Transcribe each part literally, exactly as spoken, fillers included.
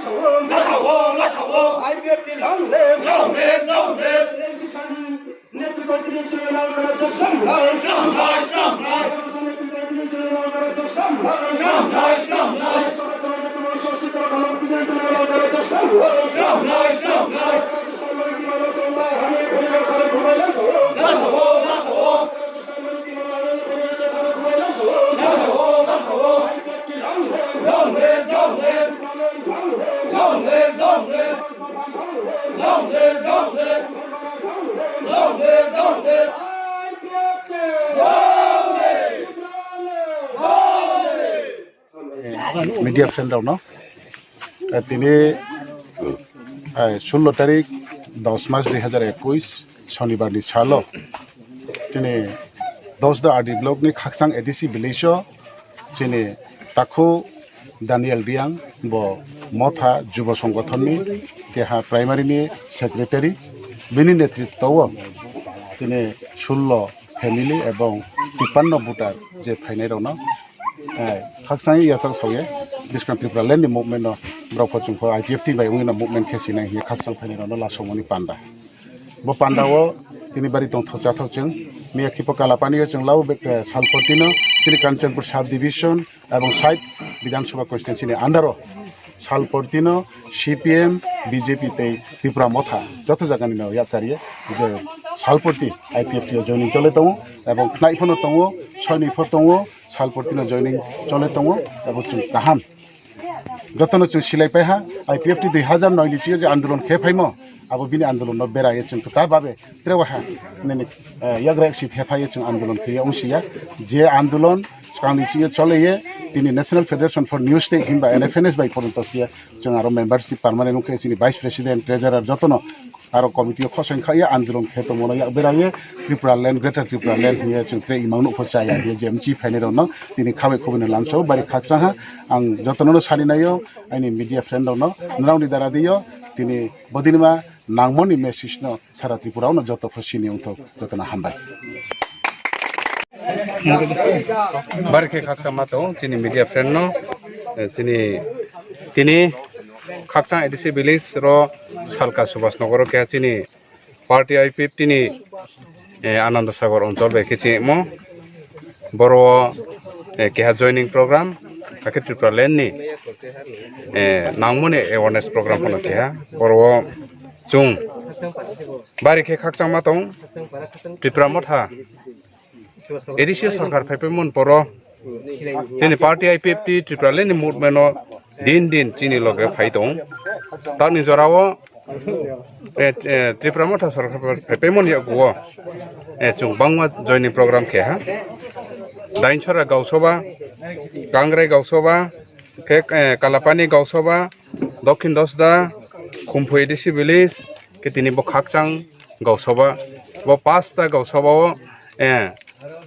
I P F T long live. Long live, long live. T N C নেতৃত্বাধীন শ্রী লাল কালার জোসলাম ভাই। ইসলাম ভাই, ইসলাম ভাই। নেতৃত্বাধীন শ্রী লাল কালার জোসলাম ভাই। ইসলাম ভাই, ইসলাম ভাই। Media friend rokno, eh, tini, eh, sullo tarik dos mas dui hajar ekuis Sonibar ni salo tini Dosda R D block ni Khakchang A D C village o chini takhu Daniel Riang bo Motha Jubo Songothon ni keha primary ni secretary, bini netritwo o tini sullo family ebong tipanno voter je phainai rokno, eh, khakchangwi yachak sawi buskang Tripura land ni movement no borok pho chwng pho I P F T bai wngwi no movement khe sinai hiya khakchang phainai rokno lasomoni panda. Bo panda o tini bari tongthok chathok chwng miya khipo Kalapani o chwng lau be-, eh, salpor tino chini Kanchanpur sub division ebong side Bidhan Sabha constituency ni under o salpor tino C P M, B J P tei Tipra Motha joto jaga ni no yakarye je salpor ti I P F T o joining chole tongo ebong khnai phano tongo, soi ni pho tongo, salpor tino joining chole tongo ebong chwng kaham. Jotono chwng silai paiha, I P F T dui hajar noi ni sio je andolon khe phaimo, abo bini andolon no beraye chwng kwta babe trewaha nini, eh, yagra yaksi thephaye chwng andolon khe wngsiya. Je andolon swkangni sio choleye, tini National Federation for New State himba N F N S bai poronto siya chwng aro membership permanent wngkhe chini vice president, treasurer jotono aro committee o khoseng kha ya andolon khe tongmano yak beraye Tripura land, Greater Tripura land hiye chwng tre imang nukho chaya hiye je mchi phainai rokno tini khabai khubui no lamsao bari khakchang ha. Ang jotono no sani naio aini media friend rokno, norokni dara diyo tini bodinima nangmoni message no sara Tripura no joto pho sini wngthok, jotono hambai. Bari khe khakchangma tong chini media friend no, eh, chini tini Khakchang A D C village ro Salka Subhas Nagar o keha chini party I P F T ni, eh, Ananda Sagar Anchal bai khe chengmo. Boro, eh, keha joining program, hakhe Tripura land ni, eh, nangmoni awareness program phano keha. Boro chwng bari khe khakchangma tong Tripura Motha A D C sorkar phaipaimon poro chini party I P F T Tripura land ni movement o din din chini loge phai tong. Tamni jorao, eh, eh, Tripura Motha sorkar phaipaimon yaguo, eh, chwng bangma joining program khe ha. Dainchora Gausoba, Kangrai Gausoba, khe, eh, Kalapani Gausoba, Dokhin Dosda, Khumpui A D C village, khe tini bo Khakchang Gausoba, bo pasta Gausoba o, eh,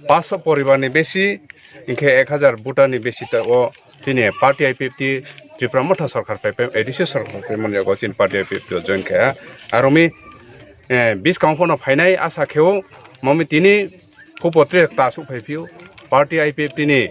paanso poribar ni besi, hinkhe ek hajar voter ni besi ta o chini party I P F T Tripura Motha sorkar pai, pai, A D C sorkar pai mani yago chini party I P F T o join khe. Aro mi, eh, buskang phano phainai asa kheo, momi tini khupo tre ta asuk phai phio, party I P F T ni,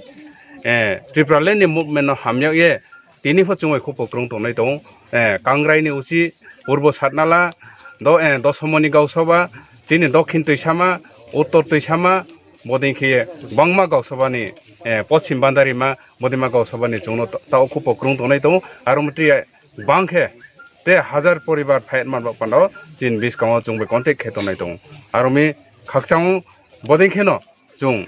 eh, Tripura land ni movement no hamyak ye, tini pho chwngwi khupo kwrwng tongnai tongo. Eh, Kangrai ni usi Purbo Satnala, do, eh, Dosomoni Gausoba, chini Dokhin Twisama, Uttor Twisama, bodin khe bangma Gausoba ni, eh, Pochim Bandarima, bodima Gausoba ni chwngno ta-, tao khupo kwrwng tongnai tongo. Aro motwi bang khe te hajar poribar phai man ba pando chini biskango chwngbai contact khe tongnai tongo. Aro mi khakchangma bodin kheno chwng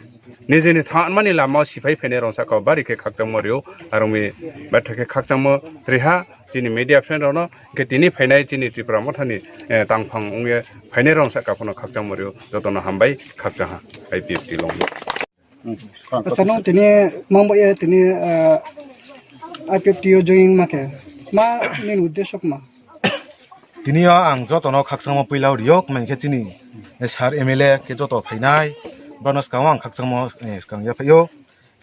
nijini thangmani lamao siphai phainai rong saka bari khe khakchangma rio, aro mi betha khe khakchangma riha chini media friend rokno, khe tini phainai chini Tripura Mothani, eh, tangphang wngye phainai rong saka phano khakchangma rio, jotono hambai khakchangha I P F T long. Acha, nwng tini mangbo ye tini, eh, I P F T o join ma khe ma nini uddesho ma? Tini o ang jotono khakchangma puila o riyok, main khe chini, eh, sir M L A khe joto phainai, bono swkango ang khakchangma, eh, swkang ya phaio.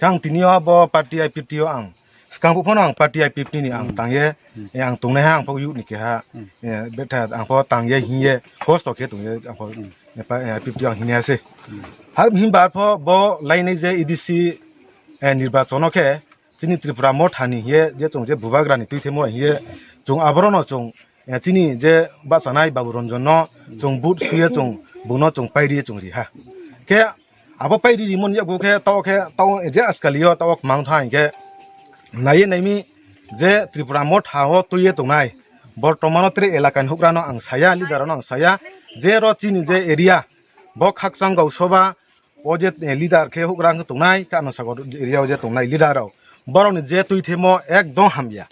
Khe ang tini o bo party I P F T o ang swkang phano ang party I P F T ni ang tang ye, eh, ang tongnai ha ang pho youth ni keha, eh, betha ang pho tang ye hing ye kosto khe tong ye ang pho, eh, pa-, eh, I P F T o ang hini ha se. Har himba pho bo lainai je A D C, eh, nirbachon o khe, chini Tripura Mothani hiye je chwng je bubagrani twi themo hiye Chwng aborokno chwng, eh, chini je bachanai Babu Ranjan no chwng vote suye chwng buno chwng pairi chwng ri ha. Khe abo pairi rimoni yago khe tao khe tao je askalio tao mang tha hinkhe naiye naimi je Tripura Motha o tuiye tongnai bortomano tere elakani hukrano ang saya, leader no ang saya, je ro chini je area bo Khakchang Gausoba o je, eh, leader khe hugra wngkhe tongnai, Kano Sagar area o je tongnai leader rok, borokni je twi themo ekdom hamya.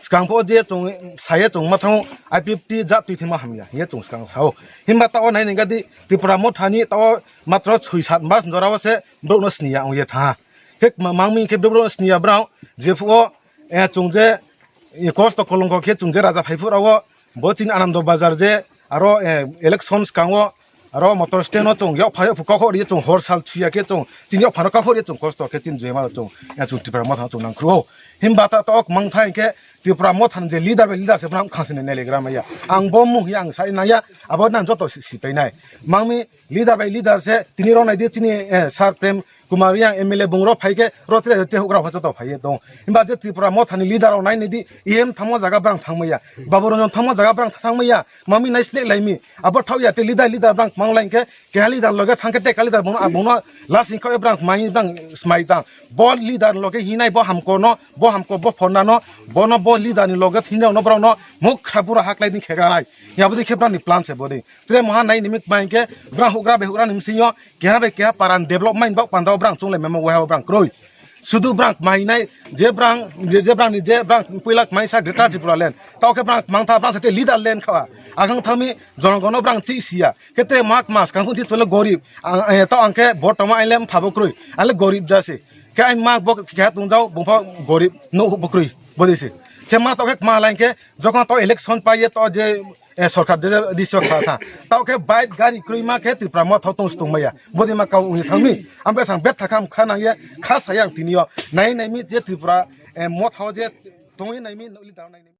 Swkang pho je chwng saye chwng ma thango, I P F T jat twi themo hamya, hiye chwng swkang sao. Himba tao nai nengadi Tripura Mothani tao matro soi sat mas jora o se borokno siniya ongye tha. Khe ma-, mangmi khe borokno siniya brao, jephuo, eh, chwng je, eh, kosto kolongko khe chwng je raja phaiphuru rao, bo chini Anando Bazar je, aro, eh, election swkango, aro motor stand o chwng yok phai yok kok hori chwng hor sal chuya khe chwng chini yok phano kok hori chwng kosto khe chini jema chwng, eh, chwng Tripura Motha chwng nangkhru. Himba ta tok mang thai khe Tripura Motha je leader bai leader se phano khasini nelegra maya. Ang bo mung hi ang sai naya, abo nang joto si, si painai. Mangmi leader bai leader se tini rok nai di chini, eh, Sir Prem Kumar yang M L A bung rok phai khe rok te, te hugra pha joto phai ye tong. Himba je Tripura Mothani leader rok nai nai di E M thangma jaga brang thangmaya. Babu Ranjan thangma jaga brang thangmaya. Mami nai sle lai mi. Abo thau ya te leader leader brang mang lai khe keha leader loge thang khe te ka leader bung, bung no last in khe brang mai brang smai tang. Bo leader loge hinai bo hamko no, bo hamko bo phonna no, bo no bo leader ni loge hinai no brang no muk kha bura haklai din khe ga lai. Ya bo di khe brang ni plan se bo di. Tre moha nai nimit bai khe brang hugra be hugra ni msing yo keha bai keha paran development bak panda o brang chunglai memo weha o brang kroi. Sudu brang mainai je brang, je, je brang ni je brang puila mai sa Greater Tripura Land. Tao khe brang mang tha brang sa te leader land kha. Agang thami jonogono brang chi siya. Khe te mak mas kang khun thi chole gorib. Ang, eh, tao ang khe bortoma ailem phabo kroi. Ale gorib jase. Khe ai mak bo khe tungjao bungpha gorib no bo kroi. Bo dise. Khe ma tao khe ma lain khe jokon tao election pai ye tao je eh, sorkar de, de sorkar tha. Tao khe bike gari kroi ma khe Tripura Motha tong stung maya. Bodi ma kau uni thangmi. Ang besang bet thakam kha nang ye, kha sayang tini yo. Nai nai mi je Tripura, eh, Motha je tongwi nai mi, nokli dal nai mi.